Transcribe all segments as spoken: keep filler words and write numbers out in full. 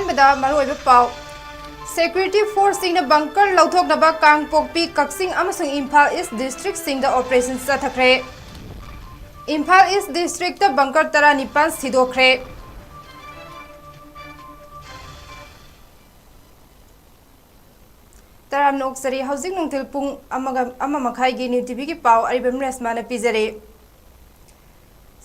ꯑꯍꯥꯟꯕꯗ ꯃꯔꯨꯑꯣꯏꯕ ꯄꯥꯎ꯫ Security forceꯁꯤꯡꯅ bunker ꯂꯧꯊꯣꯛꯅꯕ ꯀꯥꯡꯄꯣꯛꯄꯤ, ꯀꯛꯆꯤꯡ ꯑꯃꯁꯨꯡ Imphal East districtꯁꯤꯡꯗ operation ꯆꯠꯊꯈ꯭ꯔꯦ꯫ Imphal East districtꯇ bunker ꯇꯔꯥꯅꯤꯄꯥꯟ ꯁꯤꯗꯣꯛꯈ꯭ꯔꯦ꯫ ꯇꯔꯥꯝꯅ ꯑꯣꯛꯆꯔꯤ꯫ ꯍꯧꯖꯤꯛ ꯅꯨꯡꯊꯤꯜ ꯄꯨꯡ ꯑꯃꯒ, ꯑꯃ ꯃꯈꯥꯏꯒꯤ New TVꯒꯤ ꯄꯥꯎ ꯑꯔꯤꯕꯝ ꯔꯦꯁꯃꯥꯅ ꯄꯤꯖꯔꯤ꯫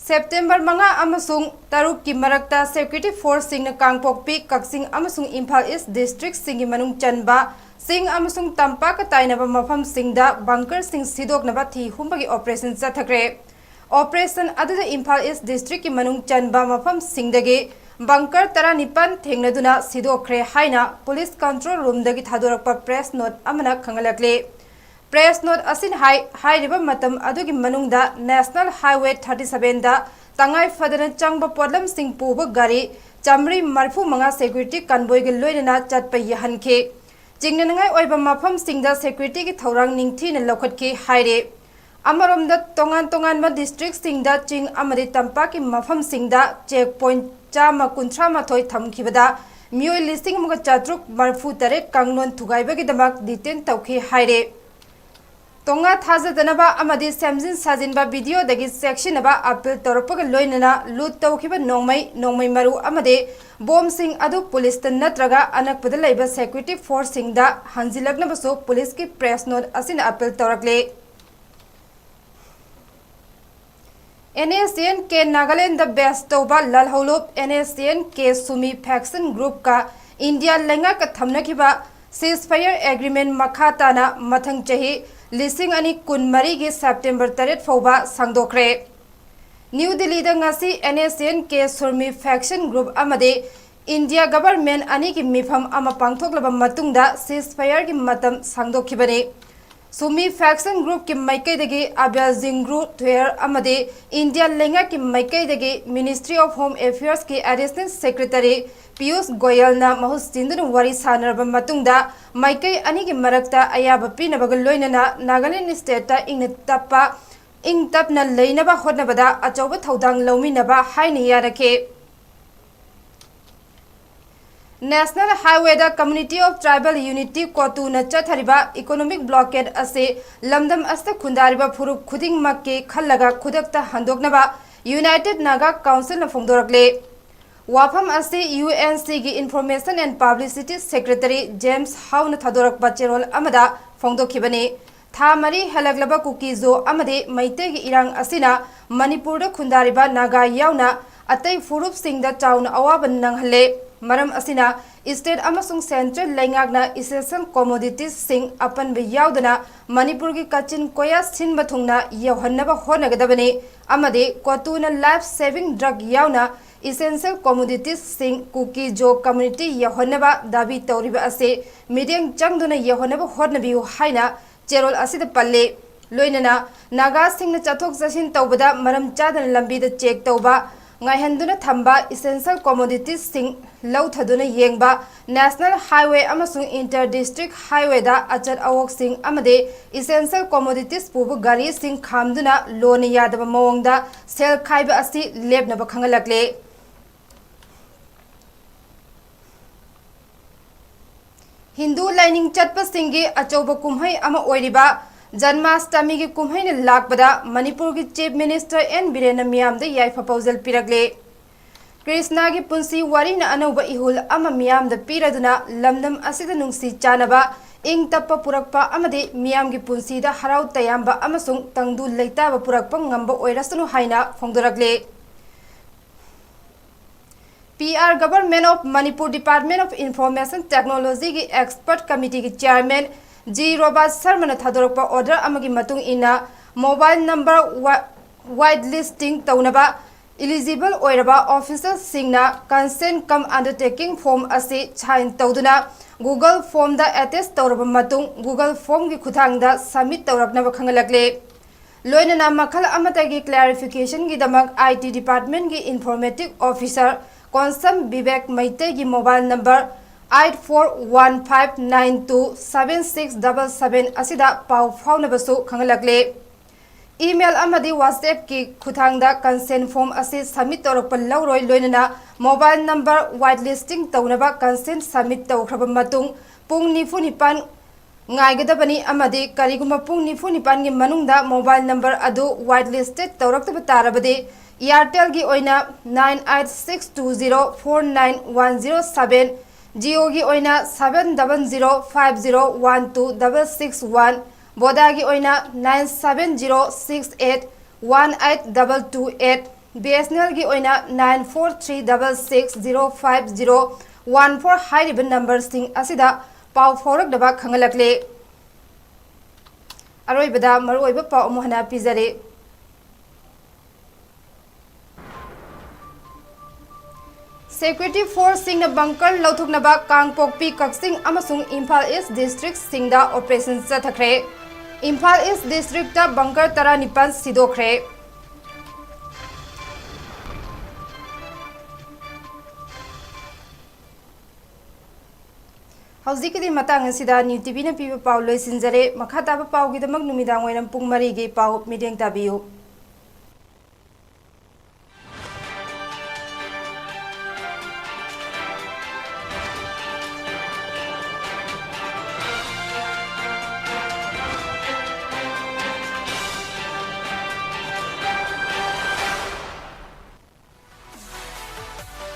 September ꯃꯉꯥ ꯑꯃꯁꯨꯡ ꯇꯔꯨꯛꯀꯤ ꯃꯔꯛꯇ security forceꯁꯤꯡꯅ ꯀꯥꯡꯄꯣꯛꯄꯤ, ꯀꯛꯆꯤꯡ ꯑꯃꯁꯨꯡ ꯏꯝꯐꯥꯜ East districtꯁꯤꯡꯒꯤ ꯃꯅꯨꯡ ꯆꯟꯕ ꯆꯤꯡ ꯑꯃꯁꯨꯡ ꯇꯝꯄꯥꯛꯀ ꯇꯥꯏꯅꯕ ꯃꯐꯝꯁꯤꯡꯗ bunkerꯁꯤꯡ ꯁꯤꯗꯣꯛꯅꯕ ꯊꯤ ꯍꯨꯝꯕꯒꯤ operation ꯆꯠꯊꯈ꯭ꯔꯦ꯫ Operation ꯑꯗꯨꯗ ꯏꯝꯐꯥꯜ East districtꯀꯤ ꯃꯅꯨꯡ ꯆꯟꯕ ꯃꯐꯝꯁꯤꯡꯗꯒꯤ bunker ꯇꯔꯥꯅꯤꯄꯥꯟ ꯊꯦꯡꯅꯗꯨꯅ ꯁꯤꯗꯣꯛꯈ꯭ꯔꯦ ꯍꯥꯏꯅ police control roomꯗꯒꯤ ꯊꯥꯗꯣꯔꯛꯄ press note ꯑꯃꯅ ꯈꯪꯍꯜꯂꯛꯂꯤ꯫ Press note ꯑꯁꯤꯅ ꯍꯥꯏ, ꯍꯥꯏꯔꯤꯕ ꯃꯇꯝ ꯑꯗꯨꯒꯤ ꯃꯅꯨꯡꯗ National Highway thirty sevenꯗ ꯇꯉꯥꯏ ꯐꯗꯅ ꯆꯪꯕ ꯄꯣꯠꯂꯝꯁꯤꯡ ꯄꯨꯕ ꯒꯥꯔꯤ ꯆꯥꯃꯔꯤ ꯃꯔꯤꯐꯨ ꯃꯉꯥ security convoyꯒ ꯂꯣꯏꯅꯅ ꯆꯠꯄ ꯌꯥꯍꯟꯈꯤ꯫ ꯆꯤꯡꯅꯅꯤꯡꯉꯥꯏ ꯑꯣꯏꯕ ꯃꯐꯝꯁꯤꯡꯗ securityꯒꯤ ꯊꯧꯔꯥꯡ ꯅꯤꯡꯊꯤꯅ ꯂꯧꯈꯠꯈꯤ ꯍꯥꯏꯔꯤ꯫ ꯑꯃꯔꯣꯝꯗ, ꯇꯣꯉꯥꯟ ꯇꯣꯉꯥꯟꯕ districtꯁꯤꯡꯗ ꯆꯤꯡ ꯑꯃꯗꯤ ꯇꯝꯄꯥꯛꯀꯤ ꯃꯐꯝꯁꯤꯡꯗ check point ꯆꯥꯝꯃ ꯀꯨꯟꯊ꯭ꯔꯥ ꯃꯥꯊꯣꯏ ꯊꯝꯈꯤꯕꯗ ꯃꯤꯑꯣꯏ ꯂꯤꯁꯤꯡ ꯑꯃꯒ ꯆꯥꯇ꯭ꯔꯨꯛ ꯃꯔꯤꯐꯨ ꯇꯔꯦꯠ ꯀꯥꯡꯂꯣꯟ ꯊꯨꯒꯥꯏꯕꯒꯤꯗꯃꯛ detain ꯇꯧꯈꯤ ꯍꯥꯏꯔꯤ꯫ ꯇꯣꯉꯥ ꯊꯥꯖꯗꯅꯕ ꯑꯃꯗꯤ ꯁꯦꯝꯖꯤꯟ ꯁꯥꯖꯤꯟꯕ videoꯗꯒꯤ ꯆꯦꯛꯁꯤꯟꯅꯕ appeal ꯇꯧꯔꯛꯄꯒ ꯂꯣꯏꯅꯅ loot ꯇꯧꯈꯤꯕ ꯅꯣꯡꯃꯩ, ꯅꯣꯡꯃꯩ ꯃꯔꯨ ꯑꯃꯗꯤ bombꯁꯤꯡ ꯑꯗꯨ policeꯇ ꯅꯠꯇ꯭ꯔꯒ ꯑꯅꯛꯄꯗ ꯂꯩꯕ security forceꯁꯤꯡꯗ ꯍꯟꯖꯤꯜꯂꯛꯅꯕꯁꯨ policeꯀꯤ press note ꯑꯁꯤꯅ appeal ꯇꯧꯔꯛꯂꯤ꯫ NSCN-K Nagalandꯗ base ꯇꯧꯕ ꯂꯥꯜꯍꯧꯂꯨꯞ NSCN-K Sumi faction groupꯀ India ꯂꯩꯉꯥꯛꯀ ꯊꯝꯅꯈꯤꯕ ceasefire agreement ꯃꯈꯥ ꯇꯥꯅ ꯃꯊꯪ ꯆꯍꯤ ꯂꯤꯁꯤꯡ ꯑꯅꯤ ꯀꯨꯟꯃꯔꯤꯒꯤ September ꯇꯔꯦꯠ ꯐꯥꯎꯕ ꯁꯥꯡꯗꯣꯛꯈ꯭ꯔꯦ꯫ ꯅ꯭ꯌꯨ ꯗꯤꯜꯂꯤꯗ ꯉꯁꯤ NSCN-K Sumi faction group ꯑꯃꯗꯤ India government ꯑꯅꯤꯒꯤ ꯃꯤꯐꯝ ꯑꯃ ꯄꯥꯡꯊꯣꯛꯂꯕ ꯃꯇꯨꯡꯗ ceasefireꯒꯤ ꯃꯇꯝ ꯁꯥꯡꯗꯣꯛꯈꯤꯕꯅꯤ꯫ Sumi faction groupꯀꯤ ꯃꯥꯏꯀꯩꯗꯒꯤ ꯑꯕꯦꯜ ꯖꯤꯡꯒ꯭ꯔꯨ ꯊꯨꯌꯔ ꯑꯃꯗꯤ India ꯂꯩꯉꯥꯛꯀꯤ ꯃꯥꯏꯀꯩꯗꯒꯤ Ministry of Home Affairsꯀꯤ Additional Secretary Piyush ꯒꯣꯌꯜꯅ ꯃꯍꯨꯠ ꯁꯤꯟꯗꯨꯅ ꯋꯥꯔꯤ ꯁꯥꯅꯔꯕ ꯃꯇꯨꯡꯗ ꯃꯥꯏꯀꯩ ꯑꯅꯤꯒꯤ ꯃꯔꯛꯇ ꯑꯌꯥꯕ ꯄꯤꯅꯕꯒ ꯂꯣꯏꯅꯅ Nagaland stateꯇ ꯏꯪꯅ ꯇꯞꯄ, ꯏꯪ ꯇꯞꯅ ꯂꯩꯅꯕ ꯍꯣꯠꯅꯕꯗ ꯑꯆꯧꯕ ꯊꯧꯗꯥꯡ ꯂꯧꯃꯤꯟꯅꯕ ꯍꯥꯏꯅ ꯌꯥꯅꯈꯤ꯫ National Highwayꯗ Community of Tribal Unity, ꯀꯣꯇꯨꯅ ꯆꯠꯊꯔꯤꯕ economic blockade ꯑꯁꯤ ꯂꯝꯗꯝ ꯑꯁꯤꯗ ꯈꯨꯟꯗꯥꯔꯤꯕ ꯐꯨꯔꯨꯞ ꯈꯨꯗꯤꯡꯃꯛꯀꯤ ꯈꯜꯂꯒ ꯈꯨꯗꯛꯇ ꯍꯟꯗꯣꯛꯅꯕ United Naga Councilꯅ ꯐꯣꯡꯗꯣꯔꯛꯂꯦ꯫ ꯋꯥꯐꯝ ꯑꯁꯤ UNCꯒꯤ Information and Publicity Secretary James Howꯅ ꯊꯥꯗꯣꯔꯛꯄ ꯆꯦꯔꯣꯜ ꯑꯃꯗ ꯐꯣꯡꯗꯣꯛꯈꯤꯕꯅꯤ꯫ ꯊꯥ ꯃꯔꯤ ꯍꯦꯜꯂꯛꯂꯕ ꯀꯨꯀꯤ-ꯖꯣ ꯑꯃꯗꯤ ꯃꯩꯇꯩꯒꯤ ꯏꯔꯥꯡ ꯑꯁꯤꯅ ꯃꯅꯤꯄꯨꯔꯗ ꯈꯨꯟꯗꯥꯔꯤꯕ ꯅꯥꯒꯥ ꯌꯥꯎꯅ ꯑꯇꯩ ꯐꯨꯔꯨꯞꯁꯤꯡꯗ ꯆꯥꯎꯅ ꯑꯋꯥꯕ ꯅꯪꯍꯜꯂꯦ꯫ ꯃꯔꯝ ꯑꯁꯤꯅ state ꯑꯃꯁꯨꯡ central ꯂꯩꯉꯥꯛꯅ essential commoditiesꯁꯤꯡ ꯑꯄꯟꯕ ꯌꯥꯎꯗꯅ ꯃꯅꯤꯄꯨꯔꯒꯤ ꯀꯥꯆꯤꯟ ꯀꯣꯌꯥ ꯁꯤꯟꯕ ꯊꯨꯡꯅ ꯌꯧꯍꯟꯅꯕ ꯍꯣꯠꯅꯒꯗꯕꯅꯤ ꯑꯃꯗꯤ ꯀꯣꯇꯨꯅ life saving drug ꯌꯥꯎꯅ essential commoditiesꯁꯤꯡ ꯀꯨꯀꯤ-ꯖꯣ community ꯌꯧꯍꯟꯅꯕ ꯗꯥꯕꯤ ꯇꯧꯔꯤꯕ ꯑꯁꯤ ꯃꯤꯠꯌꯦꯡ ꯆꯪꯗꯨꯅ ꯌꯧꯍꯟꯅꯕ ꯍꯣꯠꯅꯕꯤꯌꯨ ꯍꯥꯏꯅ ꯆꯦꯔꯣꯜ ꯑꯁꯤꯗ ꯄꯜꯂꯤ꯫ ꯂꯣꯏꯅꯅ ꯅꯥꯒꯥꯁꯤꯡꯅ ꯆꯠꯊꯣꯛ ꯆꯠꯁꯤꯟ ꯇꯧꯕꯗ ꯃꯔꯝ ꯆꯥꯗꯅ ꯂꯝꯕꯤꯗ check ꯇꯧꯕ, ꯉꯥꯏꯍꯟꯗꯨꯅ ꯊꯝꯕ, essential commoditiesꯁꯤꯡ ꯂꯧꯊꯗꯨꯅ ꯌꯦꯡꯕ, National Highway ꯑꯃꯁꯨꯡ inter district highwayꯗ ꯑꯆꯠ ꯑꯋꯣꯛꯁꯤꯡ ꯑꯃꯗꯤ essential commodities ꯄꯨꯕ ꯒꯥꯔꯤꯁꯤꯡ ꯈꯥꯝꯗꯨꯅ ꯂꯣꯅ ꯌꯥꯗꯕ ꯃꯑꯣꯡꯗ ꯁꯦꯜ ꯈꯥꯏꯕ ꯑꯁꯤ ꯂꯦꯞꯅꯕ ꯈꯪꯍꯜꯂꯛꯂꯦ꯫ ꯍꯤꯟꯗꯨ ꯂꯥꯏꯅꯤꯡ ꯆꯠꯄꯁꯤꯡꯒꯤ ꯑꯆꯧꯕ ꯀꯨꯝꯍꯩ ꯑꯃ ꯑꯣꯏꯔꯤꯕ ꯖꯟꯃꯥꯁꯇꯃꯤꯒꯤ ꯀꯨꯝꯍꯩꯅ ꯂꯥꯛꯄꯗ ꯃꯅꯤꯄꯨꯔꯒꯤ Chief Minister ꯑꯦꯟ ꯕꯤꯔꯦꯟꯅ ꯃꯤꯌꯥꯝꯗ ꯌꯥꯏꯐ ꯄꯥꯎꯖꯦꯜ ꯄꯤꯔꯛꯂꯦ꯫ ꯀ꯭ꯔꯤꯁꯅꯒꯤ ꯄꯨꯟꯁꯤ ꯋꯥꯔꯤꯅ ꯑꯅꯧꯕ ꯏꯍꯨꯜ ꯑꯃ ꯃꯤꯌꯥꯝꯗ ꯄꯤꯔꯗꯨꯅ ꯂꯝꯗꯝ ꯑꯁꯤꯗ ꯅꯨꯡꯁꯤ ꯆꯥꯟꯅꯕ, ꯏꯪ ꯇꯞꯄ ꯄꯨꯔꯛꯄ ꯑꯃꯗꯤ ꯃꯤꯌꯥꯝꯒꯤ ꯄꯨꯟꯁꯤꯗ ꯍꯔꯥꯎ ꯇꯌꯥꯝꯕ ꯑꯃꯁꯨꯡ ꯇꯪꯗꯨ ꯂꯩꯇꯥꯕ ꯄꯨꯔꯛꯄ ꯉꯝꯕ ꯑꯣꯏꯔꯁꯅꯨ ꯍꯥꯏꯅ ꯐꯣꯡꯗꯣꯔꯛꯂꯦ꯫ PR Government of Manipur Department of Information Technologyꯒꯤ Expert Committeeꯒꯤ Chairman ꯖꯤ ꯔꯣꯕꯥꯔꯠ ꯁꯔꯃꯅ ꯊꯥꯗꯣꯔꯛꯄ order ꯑꯃꯒꯤ ꯃꯇꯨꯡ ꯏꯟꯅ mobile number ꯋꯥ-, whitelisting ꯇꯧꯅꯕ eligible ꯑꯣꯏꯔꯕ officerꯁꯤꯡꯅ consent cum undertaking form ꯑꯁꯤ sign ꯇꯧꯗꯨꯅ Google Formꯗ attach ꯇꯧꯔꯕ ꯃꯇꯨꯡ Google Formꯒꯤ ꯈꯨꯠꯊꯥꯡꯗ submit ꯇꯧꯔꯛꯅꯕ ꯈꯪꯍꯜꯂꯛꯂꯦ꯫ ꯂꯣꯏꯅꯅ ꯃꯈꯜ ꯑꯃꯠꯇꯒꯤ clarificationꯒꯤꯗꯃꯛ IT departmentꯀꯤ informative officer Konsam Bibek ꯃꯩꯇꯩꯒꯤ mobile number eight four one five nine two seven six double seven ꯑꯁꯤꯗ ꯄꯥꯎ ꯐꯥꯎꯅꯕꯁꯨ ꯈꯪꯍꯜꯂꯛꯂꯦ꯫ Email ꯑꯃꯗꯤ WhatsApp-ꯀꯤ ꯈꯨꯠꯊꯥꯡꯗ consent form ꯑꯁꯤ submit ꯇꯧꯔꯛꯄ ꯂꯧꯔꯣꯏ, ꯂꯣꯏꯅꯅ mobile number whitelisting ꯇꯧꯅꯕ consent submit ꯇꯧꯈ꯭ꯔꯕ ꯃꯇꯨꯡ ꯄꯨꯡ ꯅꯤꯐꯨ ꯅꯤꯄꯥꯟ ꯉꯥꯏꯒꯗꯕꯅꯤ, ꯑꯃꯗꯤ ꯀꯔꯤꯒꯨꯝꯕ ꯄꯨꯡ ꯅꯤꯐꯨ ꯅꯤꯄꯥꯟꯒꯤ ꯃꯅꯨꯡꯗ mobile number ꯑꯗꯨ whitelisted ꯇꯧꯔꯛꯇꯕ ꯇꯥꯔꯕꯗꯤ Airtel-ꯒꯤ ꯑꯣꯏꯅ nine eight six two zero four nine one zero seven, Jio-ꯒꯤ ꯑꯣꯏꯅ seven double zero five zero one two double six one, Voda-ꯒꯤ ꯑꯣꯏꯅ nine seven zero six eight one eight double two eight, BSNL-ꯒꯤ ꯑꯣꯏꯅ nine four three double six zero five zero one four ꯍꯥꯏꯔꯤꯕ number-ꯁꯤꯡ ꯑꯁꯤꯗ ꯄꯥꯎ ꯐꯥꯎꯔꯛꯅꯕ ꯈꯪꯍꯜꯂꯛꯂꯤ꯫ ꯑꯔꯣꯏꯕꯗ ꯃꯔꯨꯑꯣꯏꯕ ꯄꯥꯎ ꯑꯃꯨꯛ ꯍꯟꯅ ꯄꯤꯖꯔꯤ꯫ Security force-ꯁꯤꯡꯅ bunker ꯂꯧꯊꯣꯛꯅꯕ ꯀꯥꯡꯄꯣꯛꯄꯤ, ꯀꯛꯆꯤꯡ ꯑꯃꯁꯨꯡ Imphal East district-ꯁꯤꯡꯗ operation ꯆꯠꯊꯈ꯭ꯔꯦ꯫ Imphal East district-ꯇ bunker ꯇꯔꯥꯅꯤꯄꯥꯟ ꯁꯤꯗꯣꯛꯈ꯭ꯔꯦ꯫ ꯍꯧꯖꯤꯛꯀꯤꯗꯤ ꯃꯇꯥꯡ ꯑꯁꯤꯗ New TV-ꯅ ꯄꯤꯕ ꯄꯥꯎ ꯂꯣꯏꯁꯤꯟꯖꯔꯦ꯫ ꯃꯈꯥ ꯇꯥꯕ ꯄꯥꯎꯒꯤꯗꯃꯛ ꯅꯨꯃꯤꯗꯥꯡ ꯋꯥꯏꯔꯝ ꯄꯨꯡ ꯃꯔꯤꯒꯤ ꯄꯥꯎ ꯃꯤꯠꯌꯦꯡ ꯇꯥꯕꯤꯌꯨ꯫